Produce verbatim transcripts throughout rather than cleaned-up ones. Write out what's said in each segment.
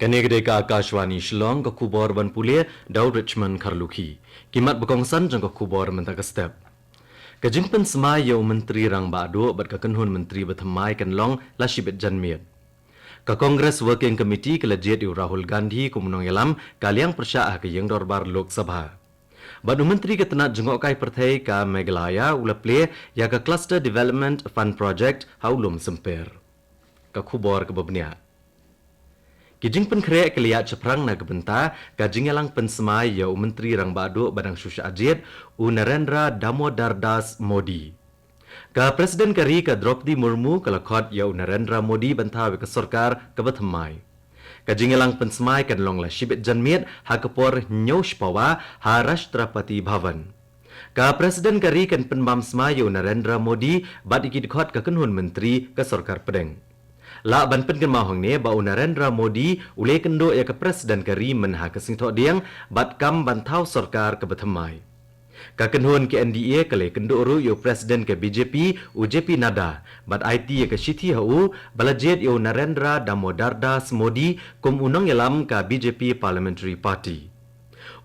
Kane ka dei ka Akashvani Shillong, ka khubor ban pule da u Richmond Kharlukhi. Ki mat ba kongsan jong ka khubor mynta ka step. Ka jingpynsmai ïa u Myntri Rangbah Duh bad ka kynhun myntri ba thymmai kan long la shibit janmiet. Ka Congress Working Committee ka la jied ïa u Rahul Gandhi kum u nongïalam ka liang pyrshah ha ka ïing dorbar Lok Sabha. Bad u Myntri ka tnat jngohkai pyrthei ka Meghalaya u la plie ïa ka Cluster Development Fund Project ha u lum Symper. Ka khubor kaba bniah. Ki jingpynkhreh ki la ïaid shaphrang na ka bynta ka jingïalang pynsmai ïa u Myntri Rangbah Duh ba dang shu shah jied, u Narendra Damodar Das Modi. Ka President ka ri ka Droupadi Murmu ka la khot ïa u Narendra Modi ban thaw ïa ka sorkar kaba thymmai. Ka jingïalang pynsmai kan long la shibit janmiet ha ka por hynñiew shiphew ha Rashtrapati Bhavan. Ka President ka ri kan pynbam smai ïa u Narendra Modi bad ïa ki dkhot ka kynhun myntri ka sorkar pdeng. Lah ban pynkynmaw hangne ba u Narendra Modi u la ïakynduh ïa ka President ka ri mynha ka sngi Thohdieng bad kam ban thaw sorkar kaba thymmai. Ka kynhun ka N D A ka la ïakynduh ruh ïa u President ka B J P, u J P Nadda, bad aiti ïa ka shithi ha u ba la jied ïa u Narendra Damodar Das Modi kum u nongïalam ka B J P Parliamentary Party.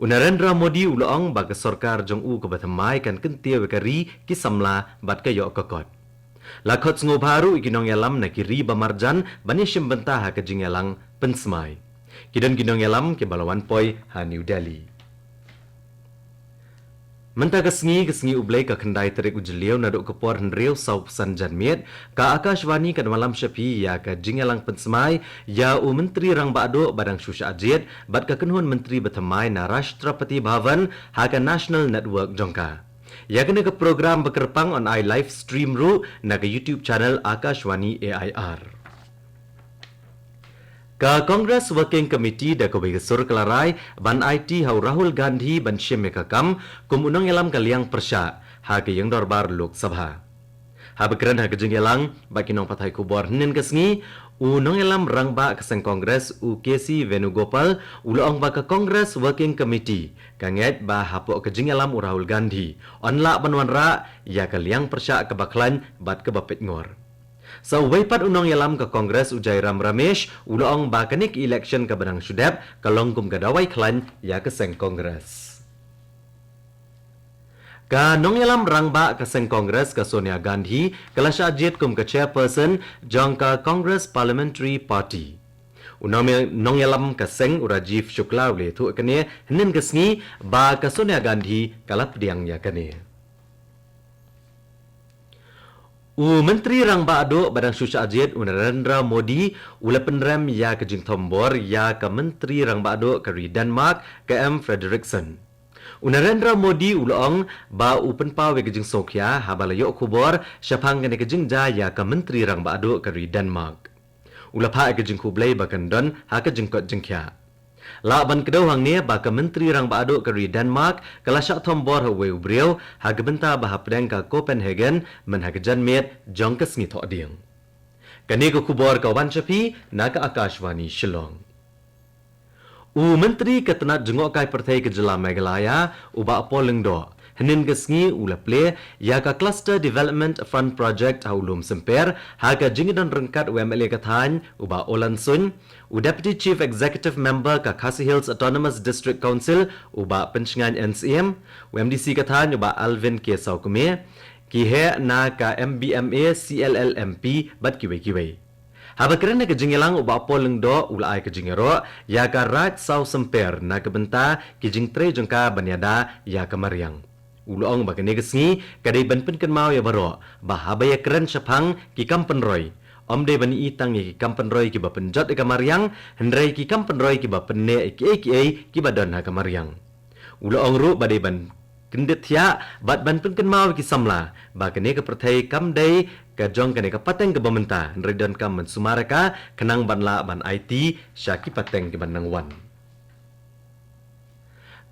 U Narendra Modi u la ong ba ka sorkar jong u kaba thymmai kan kyntiew ïa ka ri, ki samla bad ka ïoh ka kot. La khot sngewbha ruh ïa ki nongïalam na ki ri ba marjan ban ïashim bynta ha ka jingïalang pynsmai. Ki don ki nongïalam kiba la wan poi ha New Delhi. Mynta ka sngi, ka sngi U Blei ka khyndai tarik u Jylliew naduh ka por hynriew saw phew san janmiet, ka Akashvani kan wallam sha phi ïa ka jingïalang pynsmai ïa u Myntri Rangbah Duh ba dang shu shah jied bad ka kynhun myntri ba thymmai na Rashtrapati Bhavan ha ka national network jong ka. Ïa kane ka program ba kyrpang yn ai live stream ruh na ka YouTube channel Akashvani A I R. Ka Congress Working Committee da kawei ka sur ka la rai ban aiti ha u Rahul Gandhi ban shim ïa ka kam kum u nongïalam ka liang pyrshah ha ka ïing dorbar Lok Sabha. Haba kren ha ka jingïalang bad ki nongpathai khubor hynnin ka sngi, u nongïalam rangbah ka seng Congress u K C Venugopal u la ong ba ka Congress Working Committee ka ngeit ba hapoh ka jingïalam u Rahul Gandhi yn lah ban wanrah ïa ka liang pyrshah kaba khlaiñ bad kaba peitngor. Sa uwei pat u nongïalam ka Congress u Jairam Ramesh u la ong ba kane ka election kaba dang shu dep ka long kum ka dawai khlaiñ ïa ka seng Congress. Ka nongïalam rangbah ka seng Congress ka Sonia Gandhi ka la shah jied kum ka chairperson jong ka Congress Parliamentary Party. U nong-, nongïalam ka seng u Rajiv Shukla u la ïathuh kane hynnin ka sngi ba ka Sonia Gandhi ka la pdiang ïa kane. U Myntri Rangbah Duh ba dang shu shah jied u Narendra Modi u la pynrem ïa ka jingthombor ïa ka Myntri Rangbah Duh ka ri Denmark ka M Frederiksen. U Narendra Modi u la ong ba u pynpaw ïa ka jingsngewkhia haba la ïoh khubor shaphang kane ka jingjia ïa ka Myntri Rangbah Duh ka ri Denmark. U la phah ïa ka jingkhublei ba kan don ha ka jingkoit jingkhiah. Lah ban kdew hangne ba ka Myntri Rangbah Duh ka ri Denmark ka la shah thombor ha uwei u briew ha ka bynta ba hapdeng ka Copenhagen mynha ka janmiet jong ka sngi Thohdieng. Kane ka khubor ka wan sha phi na ka Akashvani Shillong. U Myntri ka tnat jngohkai pyrthei ka jylla Meghalaya, u Bah Paul Lyngdoh, hynnin ka sngi u la plie ïa ka Cluster Development Fund Project ha u lum Symper ha ka jingdon ryngkat u M L A ka thaiñ, u Bah Olan Suin, u Deputy Chief Executive Member ka Khasi Hills Autonomous District Council, u Bah Pynshngain N Syiem, u M D C ka thaiñ, u Bah Alvin K Sawkmie, ki heh na ka M B M A, C L L M P bad kiwei kiwei. Haba kren ha ka jingïalang, u Bah Paul Lyngdoh u la ai ka jingïaroh ïa ka Raid Saw Symper na ka bynta ki jingtrei jong ka ban ïada ïa ka mariang. U la ong ba kane ka sngi ka dei ban pynkynmaw ïa baroh ba haba ïakren shaphang ki kam pynroi, ym dei ban ïohi tang ïa ki kam pynroi kiba pynjot ïa ka mariang, hynrei ki kam pynroi kiba pynneh ïa kiei kiei kiba don ha ka mariang. U la ong ruh ba dei ban kyndit thiah bad ban pynkynmaw ïa ki samla ba kane ka pyrthei kam dei ka jong kane ka pateng kaba mynta, hynrei donkam ban sumar ïa ka khnang ban lah ban aiti sha ki pateng kiban nang wan.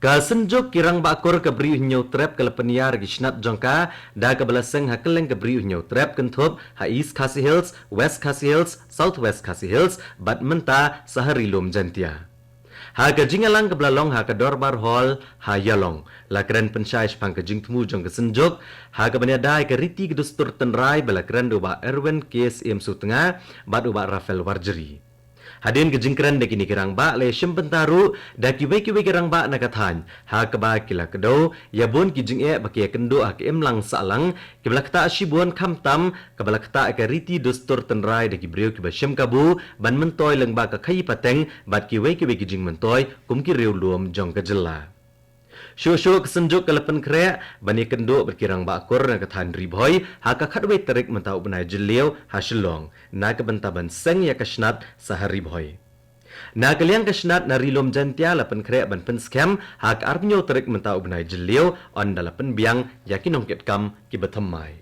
Ka Synjuk ki Rangbah Kur ka Bri u Hynñiewtrep ka la pynïar ïa ki shnat jong ka da kaba la seng ha kylleng ka Bri u Hynñiewtrep, kynthup ha East Khasi Hills, West Khasi Hills, South West Khasi Hills bad mynta sa ha Ri Lum Jaintia. Ha ka jingïalang kaba la long ha ka Dorbar Hall ha Ïalong, la kren pynshai shaphang ka jingthmu jong ka Synjuk ha kaban ïada ïa ka riti ka dustur tynrai ba la kren da u Bah Erwin K Syiem Sutnga bad u Bah Raphael Warjri. Hadien ka jingkren da kine ki rangbah la ïashim bynta ruh da kiwei kiwei ki rangbah na ka thaiñ ha kaba ki la kdew ïa bun ki jingeh ba ki ïakynduh ha ka imlang sahlang kiba la ktah shibun khamtam kaba la ktah ka riti dustur tynrai da ki briew kiba shim kabu ban myntoi lyngba ka khaïi pateng bad kiwei kiwei ki jingmyntoi kum ki riewlum jong ka jylla. Shuh shuh ka Synjuk ka la pynkhreh ban ïakynduh bad ki rangbah Kur na ka thaiñ Ri Bhoi ha ka khatwei tarik mynta u bnai Jylliew ha Shillong na ka bynta ban seng ïa ka shnat sha ha Ri Bhoi. Na ka liang ka shnat na Ri Lum Jaiñtia la pynkhreh ban pynskhem ha ka arphew tarik mynta u bnai Jylliew ynda la pynbiang ïa ki nongkitkam kiba thymmai.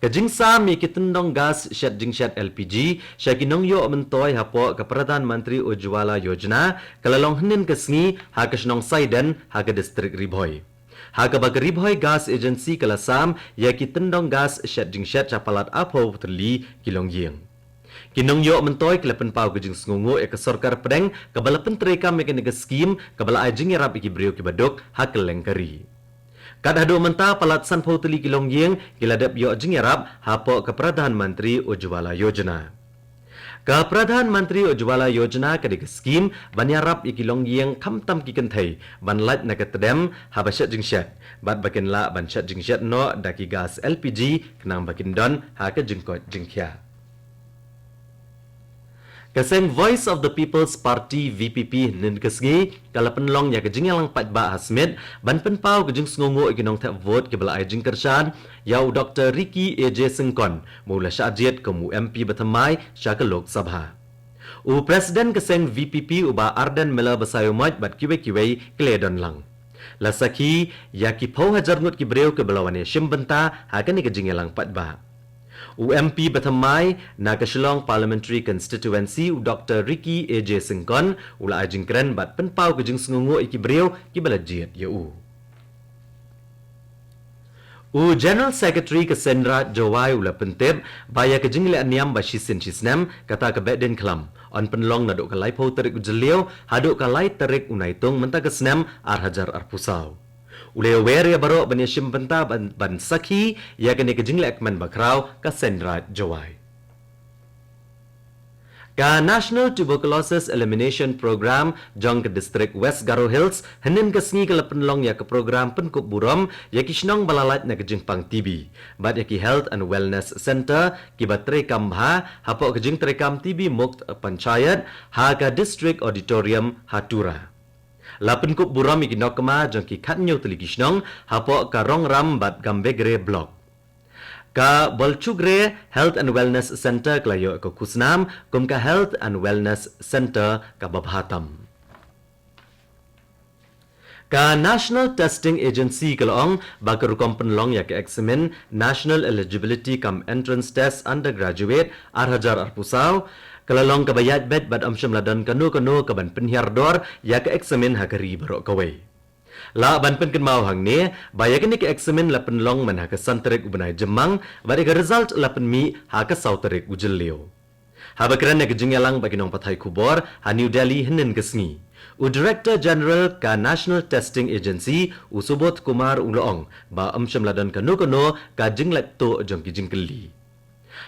Ka jingsam ïa ki tyndong gas shet jingshet L P G sha ki nongïoh myntoi hapoh ka Pradhan Mantri Ujjwala Yojana ka la long hynnin ka sngi ha ka shnong Saiden ha ka distrik Ri Bhoi. Ha kaba ka Ri Bhoi Gas Agency ka la sam ïa ki tyndong gas shet jingshet sha palat arphew tylli ki longïing. Ki nongïoh myntoi ki la pynpaw ka jingsngewnguh ïa ka sorkar pdeng kaba la pyntreikam ïa kane ka skim kaba la ai jingïarap ïa ki briew kiba duk ha kylleng ka ri. Kat haduh mynta palat sanphew tylli ki longïing ki la dep ïoh jingïarap hapoh ka Pradhan Mantri Ujjwala Yojana. Ka Pradhan Mantri Ujjwala Yojana ka dei ka skim ban ïarap ïa ki longïing khamtam ki kynthei ban lait na ka tdem haba shet jingshet bad ba kin lah ban shet jingshet noh da ki gas L P G khnang ba kin don ha ka jingkoit jingkhiah. Ka seng Voice of the People's Party V P P hynnin ka sngi ka la pynlong ïa ka jingïalang paidbah ha Smit ban pynpaw ka jingsngewnguh ïa ki nongthep vote kiba la ai jingkyrshan ïa u Doctor Ricky A J Syngkon ba u la shah jied kum u M P ba thymmai sha ka Lok Sabha. U President ka seng V P P u Bah Ardent Miller Basaiawmoit bad kiwei kiwei ki la ïadon lang. La sakhi ïa ki phew hajar ngut ki briew kiba la wan ïashim bynta ha kane ka jingïalang paidbah. U M P ba thymmai na ka Shillong Parliamentary Constituency u Doctor Ricky A J Syngkon u la ai jingkren bad pynpaw ka jingsngewnguh ïa ki briew kiba la jied ïa u. U General Secretary ka Seiñ Raij Jowai u la pyntip ba ïa ka jingleh niam ba shisien shisnem kata ka Behdeiñkhlam yn pynlong naduh ka laiphew tarik u Jylliew haduh ka lai tarik u Naitung mynta ka snem ar hajar arphew saw. U la ïawer ïa baroh ban ïashim bynta ban, ban sakhi ïa kane ka jingleh kmen bakhraw ka Seiñ Raij Jowai. Ka National Tuberculosis Elimination Program jong ka District West Garo Hills hynnin ka sngi ka la pynlong ïa ka program pynkup burom ïa ki shnong ba la lait na ka jingpang T B bad ïa ki Health and Wellness Centre kiba treikam bha hapoh ka jingtreikam T B Mukt Panchayat ha ka District Auditorium ha Tura. La pynkup burom ïa ki nongkma jong ki khathynñiew tylli ki shnong hapoh ka Rongram bad Gambegre Block. Ka Bolchugre Health and Wellness Centre ka la ïoh ka khusnam kum ka Health and Wellness Centre kaba bha tam. Ka National Testing Agency ka la ong ba ka rukom pynlong ïa ka eksamin National Eligibility cum Entrance Test Undergraduate ar hajar arphew saw ka la long kaba ïaid beit bad ym shym la don kano kano kaban pynhiar dor ïa ka eksamin ha ka ri baroh kawei. Lah ban pynkynmaw hangne ba ïa kane ka eksamin la pynlong man ha ka san tarik u bnai Jymmang bad ïa ka result la pynmih ha ka saw tarik u Jylliew. Haba kren ïa ka jingïalang bad ki nongpathai khubor ha New Delhi hynnin ka sngi, u Director General ka National Testing Agency u Subodh Kumar u la ong ba ym shym la don kano kano ka jinglait tuh jong ki jingkylli.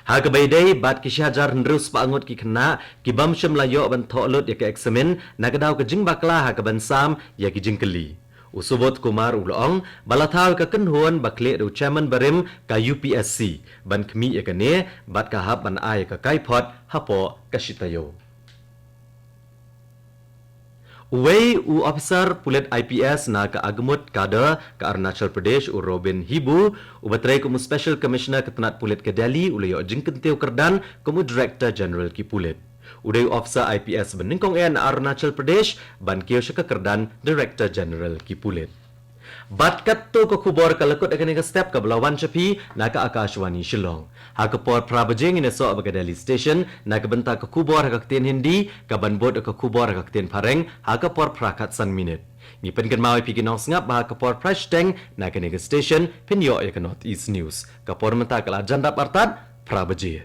Ha kaba ïadei bad ki shi hajar hynriew spah ngut ki khynnah ki bym shym la ïoh ban thoh lut ïa ka eksamin na ka daw ka jingbakla ha kaban sam ïa ki jingkylli, u Subodh Kumar u la ong ba la thaw ïa ka kynhun ba khlieh da u Chairman barim ka U P S C ban khmih ïa kane bad ka hap ban ai ïa ka kaiphod hapoh ka shi taïew. Uwei u ophisar pulit I P S na ka Agmut Cadre ka Arunachal Pradesh u Robin Hibu uba trei kum u Special Commissioner ka tnat pulit ka Delhi u la ïoh jingkyntiew kyrdan kum u Director General ki pulit. U dei u ophisar I P S ba nyngkong eh na Arunachal Pradesh ban kiew sha ka kyrdan Director General ki pulit. Bad katto ka khubor ka la kut ha kane ka step kaba la wan sha phi na ka Akashvani Shillong. Ha ka por phra baje ngin ïasoh bad ka Delhi Station na ka bynta ka khubor ha ka ktien Hindi, kaban bud ka khubor ha ka ktien Phareng ha ka por phra khatsan minit. Ngi pynkynmaw ïa phi ki nongsngap ba ha ka por phra shiteng na kane ka station phin ïoh ïa ka North East News. Ka por mynta ka la jan dap artat phra baje.